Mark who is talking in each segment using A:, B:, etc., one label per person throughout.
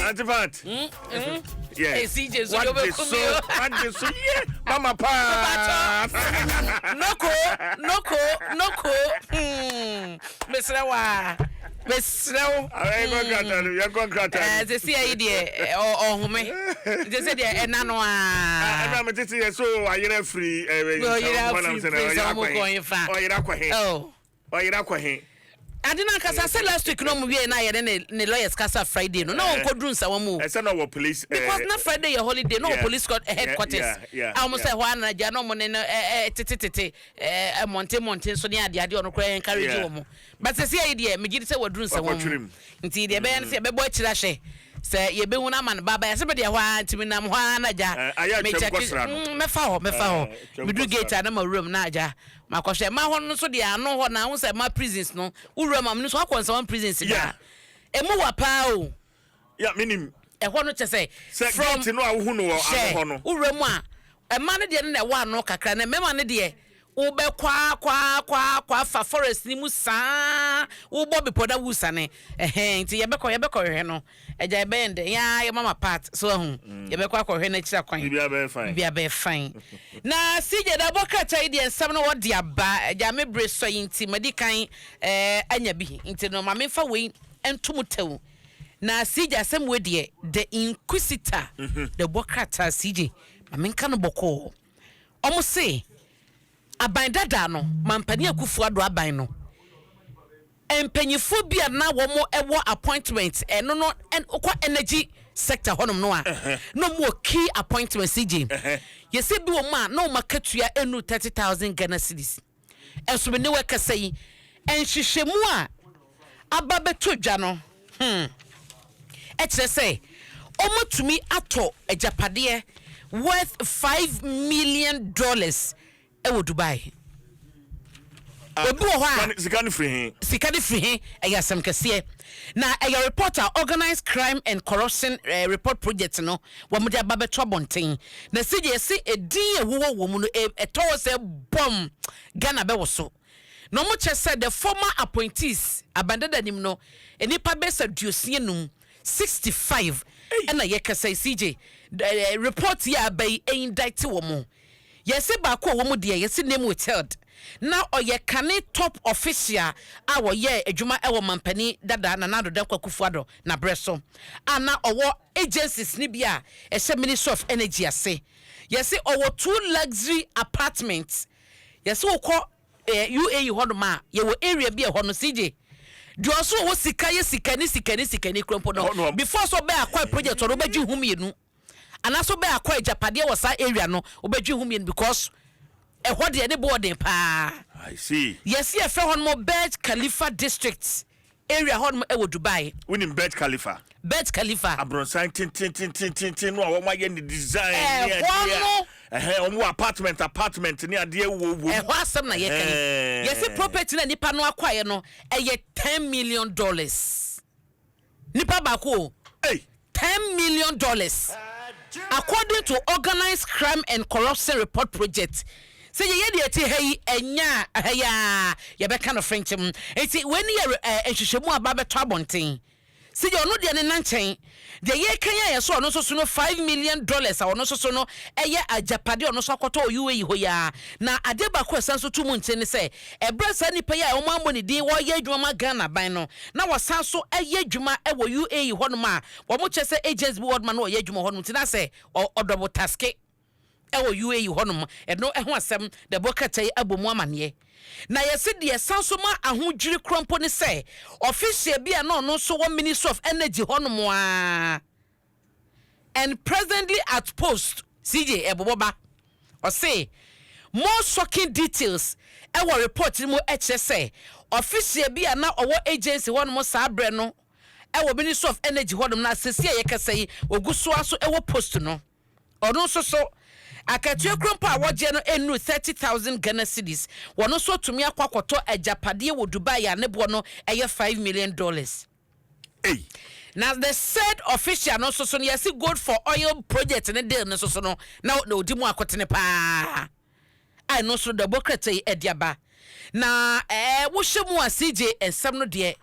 A: Auntie Pat. Yeah.
B: Hey, CJ, so
A: What
B: you
A: the so? What the so? Yeah, mama pa.
B: Noko, noko, noko. Mesrɛ wa. Mesrɛ wo.
A: Yɛnkɔ nkrataa no, yɛnkɔ nkrataa
B: Eh,
A: no.
B: sɛ si ayi deɛ ɔhome. Nti sɛ deɛ ɛna no a.
A: Ɛna me tete yɛ so ayerɛ firi
B: Ɔyerɛ afiri prince a ɔmo kɔ he fa?
A: Ɔyerɛ akɔ he?
B: Oh.
A: Ɔyerɛ akɔ he?
B: Ade no ankasa sɛ last week na ɔmo wie na yɛne ne lawyers kasa Friday no na ɔnkɔduru Nsawam o.
A: Ɛsɛ na ɔwɔ police.
B: Because na Friday yɛ holiday na ɔwɔ police headquarters a ɔmo sɛ ɛhɔ ana gya na ɔmo ne no tete tete mmɔnten mmɔnten so ne ade ade, ɔno koraa encourage wɔn. But sɛsi ayi deɛ, megye di sɛ waduru Nsawam mu. Nti deɛ ɛbɛyɛ no sɛ yɛbɛbɔ akyire ahwɛ sɛ yɛbɛhu no ama no ba ba yɛsɛ bɛdeɛ hɔ ara, nti menam hɔ ara na gya mekyɛke mɛfa hɔ mɛfa hɔ meduru gate a na ma wuram na agya makɔhwɛ ma hɔ no nso deɛ ano hɔ na ahu sɛ ma prisons no wowura mu a mene nso akɔ Nsawam prisons daa ɛmu wa paa o.
A: Ya, menim.
B: Ɛhɔ no kyɛ sɛ
A: Sɛ
B: from
A: gate no a wohu no wɔ ano hɔ no.
B: Hyɛ wowura mu a, mmaa no deɛ no na ɛwɔ ano kakra, na mmarima no deɛ, wobɛkɔ ara kɔ ara kɔ ara kɔ afa forest no mu saa, wobɔ bepɔ na wosiane. Ɛhɛn, nti yɛbɛkɔ yɛbɛkɔ hwehwɛ no. Agya, yɛbɛyɛ ndɛ, yɛn ara yɛ mama part, so ahu. Yɛbɛkɔ akɔhwɛ no akyiri akwan.
A: Biribiara bɛyɛ fine.
B: Biribiara bɛyɛ fine. Na CJ da bɔ krataa yi deɛ, nsɛm no wɔde aba. Agya, me bere sɔ yi nti madi kan anya bi. Nti no ma memfa wei nto mu tɛw. Na CJ, asɛm wei deɛ, The Inquisitor de bɔ krataa. CJ, ma menka no bɔkɔɔ. Ɔmo se aban dada no, Mampanin Akufo Addo aban no, mpanyinfoɔ bi a na wɔn wɔ appointment ɛno no wokɔ energy sector hɔnom no a, na wɔn wɔ key appointment. CJ, yɛsɛ bi wɔ mu a na wɔn akatua enu 30,000 Ghana cedis. Ɛnso me ne wo ɛkasa yi, nhwehwɛmu a aba bɛtɔ dwa no ɛkyerɛ sɛ wɔatumi atɔ agyapadeɛ worth $5 million ɛwɔ Dubai. Obi wɔ hɔ a
A: Sika no firi he?
B: Sika no firi he? Ɛyɛ asɛm kɛseɛ. Na ɛyɛ report a Organised Crime and Corruption Report Project no wɔn de aba bɛto abɔnten. Na sɛ yɛsi edin a ɛwowɔ wɔ mu no, ɛtɔ hɔ sɛ bɔm Ghana bɛwɔ so. Na wɔn kyɛ sɛ the former appointees abandada nim no, nnipa bɛsɛ 65, 65, ɛna yɛkasa yi, CJ, report yi a aba yi indict wɔn. Yɛsɛ baako a wɔn mu deɛ yɛsɛ name withheld, na ɔyɛ kane top official a wɔyɛ adwuma ɛwɔ mampanin dada Nana Addo Dankwa Akufo-Addo n'abrɛ so a na ɔwɔ agencies ne bi a ɛhyɛ Ministry of Energy ase. Yɛsɛ ɔwɔ two luxury apartments. Yɛsɛ wokɔ UAE hɔnom a, yɛwɔ area bi a ɛhɔ no, CJ, deɛ ɔso ɔwɔ sika yɛ sikani sikani sikani kura mpo no, before so ɔbɛ akɔ project ɔno, wobɛgye ho mmienu anaasɛ wobɛ akɔ agyapadeɛ wɔ saa area no, wobɛgye ho mmienu because ɛhɔ deɛ ne boɔden paa.
A: I see.
B: Yɛsi yɛfrɛ hɔ nom Burj Khalifa district area hɔ nom ɛwɔ Dubai.
A: Wonim Burj Khalifa?
B: Burj Khalifa.
A: Abrɔnsan tententententen no a wɔn ayɛ ne design ne
B: ɛhɔ
A: adeɛ
B: no
A: a ɛhɛn, wɔn wɔ apartment apartment ne adeɛ wɔ wɔ mu.
B: Ɛhɔ asɛm na yɛka yi. Yɛsi property na nipa no akɔayɛ no ɛyɛ $10 million, nipa baako o.
A: Hey.
B: $10 million according to Organised Crime and Corruption Report Project. Sɛ yɛyɛ deɛ ɛte ha yi ɛnya a ha yi a yɛbɛka no frenkyɛm. Nti wei ne yɛ nhwehwɛmu aba bɛtɔ abɔnten. Sɛ deɛ ɔno deɛ ne nan nkyɛn deɛ yɛka yi a, yɛsɛ ɔno nso so no $5 million a ɔno nso so no ɛyɛ agyapadeɛ, ɔno nso akɔtɔ wɔ UAE hɔ yi a. Na adeɛ baako a ɛsan so to mu nkyɛn ne sɛ ɛberɛ saa nipa yi a wɔn ambɔ ne din, wɔreyɛ adwuma ma Ghana ban no na wɔsan so ɛyɛ adwuma ɛwɔ UAE hɔnom a wɔn kyerɛ sɛ agents bi wɔ hɔnom a na wɔyɛ adwuma hɔnom, nti na sɛ ɔdouble task ɛwɔ UAE hɔnom. Ɛno ɛho asɛm dɛbɔ krataa yi abɔ mu amaneɛ. Na yɛsi deɛ san so ma ahodwiri korɔ mpo ne sɛ official bi a na ɔno nso wɔ Ministry of Energy hɔnom a and presently at post, CJ, ɛbobɔ ba ɔse more shocking details ɛwɔ report no mu ɛkyerɛ sɛ official bi a na ɔwɔ agency hɔnom saa berɛ no ɛwɔ Ministry of Energy hɔnom na asesi a yɛkasa yi ogu so aso ɛwɔ post no, ɔno nso so akatua kuro mpo a wɔgye no enu 30,000 Ghana cedis, wɔn nso tumi akɔ akɔtɔ agyapadeɛ wɔ Dubai a ne boɔ no ɛyɛ $5 million.
A: Hey.
B: Na the said official no nso so no, yɛsi gold for oil project ne deal no nso so no na odi mu akotene paa a ɛno nso dɛbɔ krataa yi ɛde aba. Na wohyɛ mu a, CJ, nsɛm no deɛ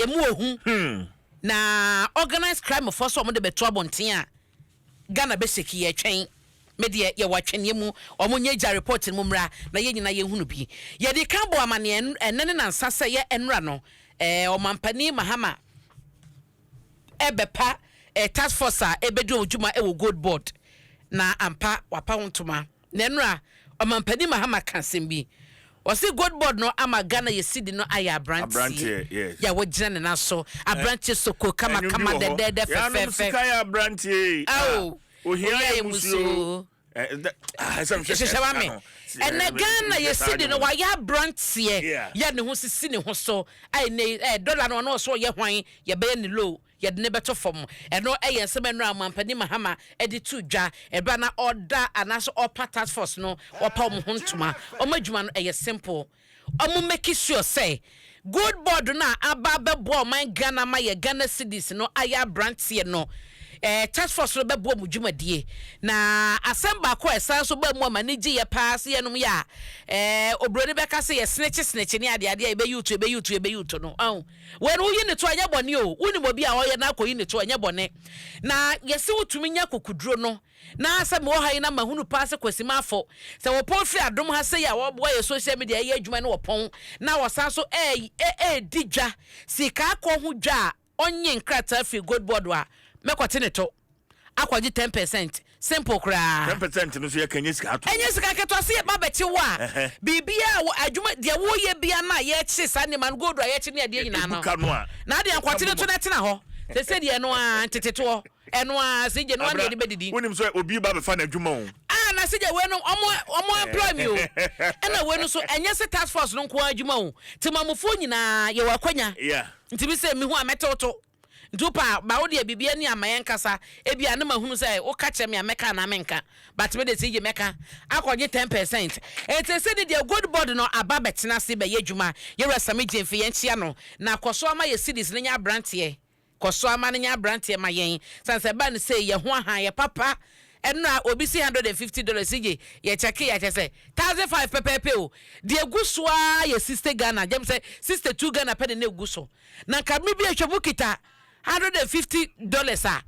B: emu ohu. Na Organised Crime foɔ sɛ ɔmo de bɛto abɔnten a, Ghana bɛseki. Yɛtwɛn me deɛ, yɛwɔ atwɛneɛ mu. Ɔmo nyɛ gya report no mu mmra na yɛn nyinaa yɛhunu bi. Yɛde ka bɔ amaneɛ ɛnɛ ne nansa sɛ yɛ ɛnora no, Ɔmampanin Mahama ɛbɛpa task force a ɛbɛdi wɔn dwuma ɛwɔ Gold Board, na ampa wapa ho ntoma. Na ɛnora Ɔmampanin Mahama ka asɛm bi, wɔsi Gold Board no ama Ghana yɛ cedi no ayɛ aberanteɛ.
A: Aberanteɛ, yes.
B: Yɛ a wɔgyina ne nan so, aberanteɛ soko kamakama, dɛdɛɛdɛ,
A: fɛfɛɛfɛ.
B: Fɛfɛɛfɛ.
A: Sika yɛ aberanteɛ.
B: Awo.
A: Ohia
B: Ohia
A: yɛ
B: yɛ
A: musuo.
B: musuo.
A: Hyehyɛ
B: Hyehyɛ wa me ɛnɛ Ghana yɛ cedi no wayɛ aberanteɛ. Yɛ ne ho sisi ne ho so ayi ne dɔla no, ɔno ɔso ɔyɛ hwan, yɛbɛyɛ ne low, yɛde ne bɛto fam. Ɛno ɛyɛ nsɛm ɛno a Mampanin Mahama ɛde to dwa ɛbɛn na ɔda anaasɛ ɔpa task force no, ɔpa wɔn ho ntoma. Wɔn adwuma no ɛyɛ simple, wɔn make sure sɛ Gold Board no a aba abɛboa ɔman Ghana ma yɛ Ghana cedis no ayɛ aberanteɛ no, task force no bɛboa mu dwumadie. Na asɛm baako a ɛsan so baa mu ama ne gye yɛ paa sɛ yɛnom yɛ a, oburoni bɛka sɛ yɛ snitch snitch ne adeade a yɛbɛyi utu, yɛbɛyi utu, yɛbɛyi utu no ɔn wɔn no, woyi ne to, ɛnyɛ bɔne o. Wonim obi a ɔyɛ na akɔyi ne to, ɛnyɛ bɔne. Na yɛsi wotumi nya kokuduro no na sɛ mewɔ ha yi na mahunu paa sɛ Kwasi Maafo sɛ wɔpɔn firi Adom ha sɛ yɛ a wɔboa yɛ social media ɛyɛ adwuma no, wɔpɔn na wɔsan so ɛɛdi dwa, sika akɔ ho dwa a ɔnye nkrataa firi Gold Board a, mɛkɔte ne to akɔgye 10%, simple koraa.
A: 10% no so yɛ kɛnyɛ sika ato.
B: Ɛnyɛ sika ketewa sɛ yɛba bɛkye wo a, biribiaa wɔ adwuma deɛ woyɛ bia no a, yɛkye saa nneɛma no, gold a yɛkye ne adeɛ nyinaa no
A: Ebuka no a.
B: Na adeɛ nkɔte ne to no tena hɔ sɛ sɛ deɛ ɛno a ntetetoɔ, ɛno a sɛ gye no a na yɛde bɛdidi.
A: Wonim sɛ obi ba bɛfa n'adwuma o.
B: Ah, na sɛ gye wei no, ɔmo employ me o. Ɛna wei no so ɛnyɛ sɛ task force no nko ara adwuma o, temamufoɔ nyinaa yɛwɔ akwanya. Nti bi sɛ mihu a, mɛtew nti wopa ba wo deɛ, biribi ani ama yɛn kasa ebi a ne ma hunu sɛ woka kyerɛ me a, mɛka anaa menka, but me de sɛ gye mɛka akɔgye 10%. Eti sɛ de deɛ Gold Board no aba bɛtena ase bɛyɛ adwuma, yɛwura Sammy Gyamfi, yɛn kyia no na kɔ so ama yɛ cedis no nyɛ aberanteɛ, kɔ so ama no nyɛ aberanteɛ ma yɛn san sɛ ba no sɛ yɛ ho ahan yɛ papa. Ɛno a obi si $150 gye yɛ kyɛke yɛ kyɛ sɛ 1,500 pɛpɛɛpɛ o. Deɛ egu so a yɛ 60 Ghana gyem sɛ 62 Ghana pɛ de na egu so, na nka mi bi atwa mu kita $150 a,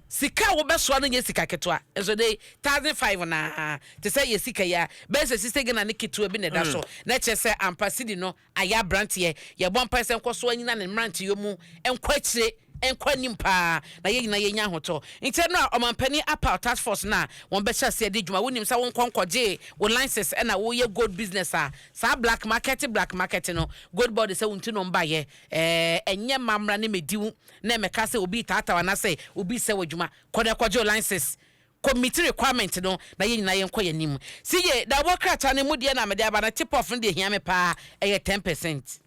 B: sika a wobɛsoa no nyɛ sika ketewa, nso de 1,500 naa te sɛ yɛ sika yi a bɛyɛ sɛ 60 Ghana ne ketewa bi na ɛda so, na kyerɛ sɛ ampa cedi no ayɛ aberanteɛ. Yɛbɔ mpa sɛ nkɔ so anyina ne mmeranteɛ mu, nkɔ akyire, nkɔ anim paa, na yɛn nyinaa yɛnya ahotɔ. Nti no a ɔmampanin apa task force no a wɔn bɛhyɛ aseɛ de dwuma. Wonim sɛ wonkɔ nkɔgye wo license ɛna woyɛ gold business a, saa black market, black market no, Gold Board sɛ wonti no mbayɛ ɛnyɛ mamra ne mediw na ɛmɛka sɛ obi taataw anaasɛ obi sɛ wɔ adwuma. Kɔ na ɛkɔgye wo license, committee requirement no, na yɛn nyinaa yɛnkɔ yɛn anim. Siye dawɔ krataa no mu deɛ na mede aba no, tip off no deɛ hia me paa, ɛyɛ 10%.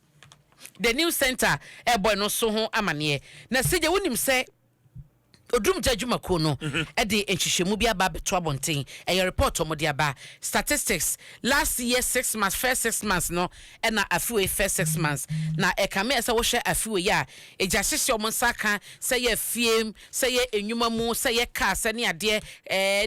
B: The News Center ɛbɔ ɛno so ho amaneɛ. Na sigye, wonim sɛ Odumgya adwumakuo no ɛde nhwehwɛmu bi aba abɛto abɔnten, ɛyɛ report ɔmo de aba, statistics last year 6 months, first 6 months no, ɛna afiwei first 6 months. Na ɛkame sɛ wohwɛ afiwei a egya hyehyɛ ɔmo nsa ka sɛ yɛ fie, sɛ yɛ enwuma mu, sɛ yɛ kaa, sɛ ne adeɛ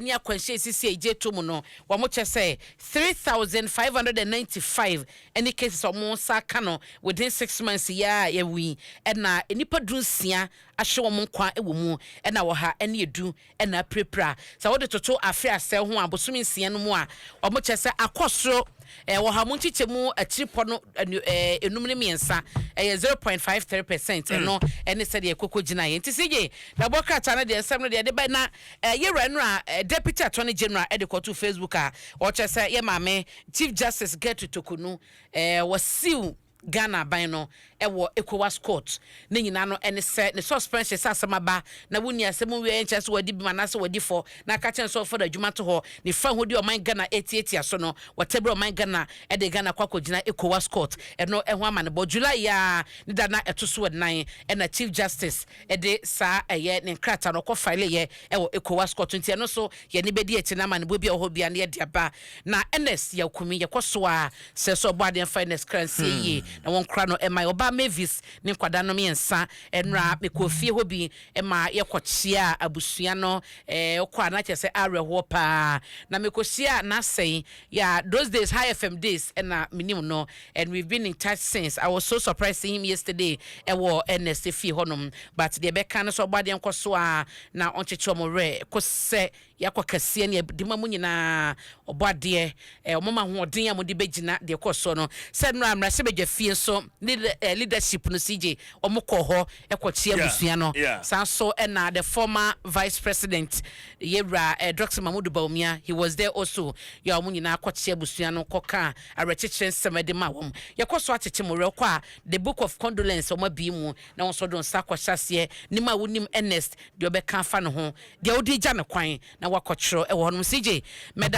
B: ne akwanhyia esisi a egye to mu no, wɔn kyɛ sɛ 3,595 ɛne cases a ɔmo nsa ka no within 6 months yi a yɛwu yi, ɛna nnipa 16 ahyɛ wɔn nkwa wɔ mu, ɛna 110 ɛna apirapira. Sɛ wɔde toto afe asɛ ho a, bosome 6 no mu a, wɔn kyɛ sɛ akɔ soro 100 mu nkyekyɛ mu akyiripɔ no ɛnu 53, ɛyɛ 0.53%. Ɛno ɛne sɛdeɛ koko gyina yɛ. Nti sigye na bɔ krataa no deɛ, nsɛm no deɛ ɛde bɛ na yɛwura no a Deputy Attorney General ɛde kɔto Facebook a ɔkyɛ sɛ yɛ maame Chief Justice Gertrude Torkornoo wɔsiw Ghana aban no ɛwɔ ECOWAS court. Ne nyinaa no ɛne sɛ ne suspension sɛ asɛm aba na wonni asɛm wie, nkyɛn sɛ wɔadi bim anaasɛ wɔadi fɔ na aka kyɛn sɛ ɔfɔ no adwuma to hɔ ne fa ho di ɔman Ghana etiatia so no, wɔtɛbrɛ ɔman Ghana ɛde Ghana kɔ akɔgyina ECOWAS court. Ɛno ɛho amanebɔ July yaa ne da na ɛto so 4 ɛna Chief Justice ɛde saa ɛyɛ ne nkrataa no ɔkɔ file yɛ ɛwɔ ECOWAS court. Nti ɛno so yɛne bɛdi akyi na amanebɔ bi a ɛwɔ hɔ bia no yɛde aba. Na Ernest Yaw Kumi, yɛkɔ so a sɛ ɔbɔ adeɛ mfa Ernest kra nsie yie. na wɔnkora no ɛma ɔbaa Mavis ne nkwadaa no mmiɛnsa. Ɛnora mekɔ fie hɔ bi ɛma yɛkɔkyea abusua no. Wokɔ a na kyerɛ sɛ awerɛhoɔ paa na mekɔhyia n'asɛn. Yeah, those days, High FM days, ɛna menim no and we've been in touch since. I was so surprised seeing him yesterday ɛwɔ Ernest fie hɔnom. But deɛ ɛbɛka no sɛ ɔbɔ adeɛ nkɔ so a na ɔnkyekyɛ ɔmo werɛ kɔ sɛ yɛakɔ kɛseɛ ne yɛde ma mu nyinaa. Ɔbɔ adeɛ ɔmo ma ahoɔden a mode bɛgyina deɛ kɔ so no sɛ nnora mmarahyɛbadwa fie nso ne leadership no, CJ, ɔmo kɔ hɔ ɛkɔkyea abusua no. Saa nso ɛna the former vice president, yɛwura Dr Mahmoud Bawumia, he was there also. Yɛ ɔmo nyinaa kɔkyea abusua no, kɔka awerɛkyekyerɛ nsɛm ɛde ma wɔm. Yɛkɔ so akyekye mo werɛ kɔ a the book of condolence ɔmo abie mu na wɔn nso de nsa akɔhyɛ aseɛ nim a wonim Ernest, deɛ ɔbɛka afa ne ho, deɛ wode gya ne kwan na wakɔkyerɛ ɛwɔ hɔnom. CJ, mɛda.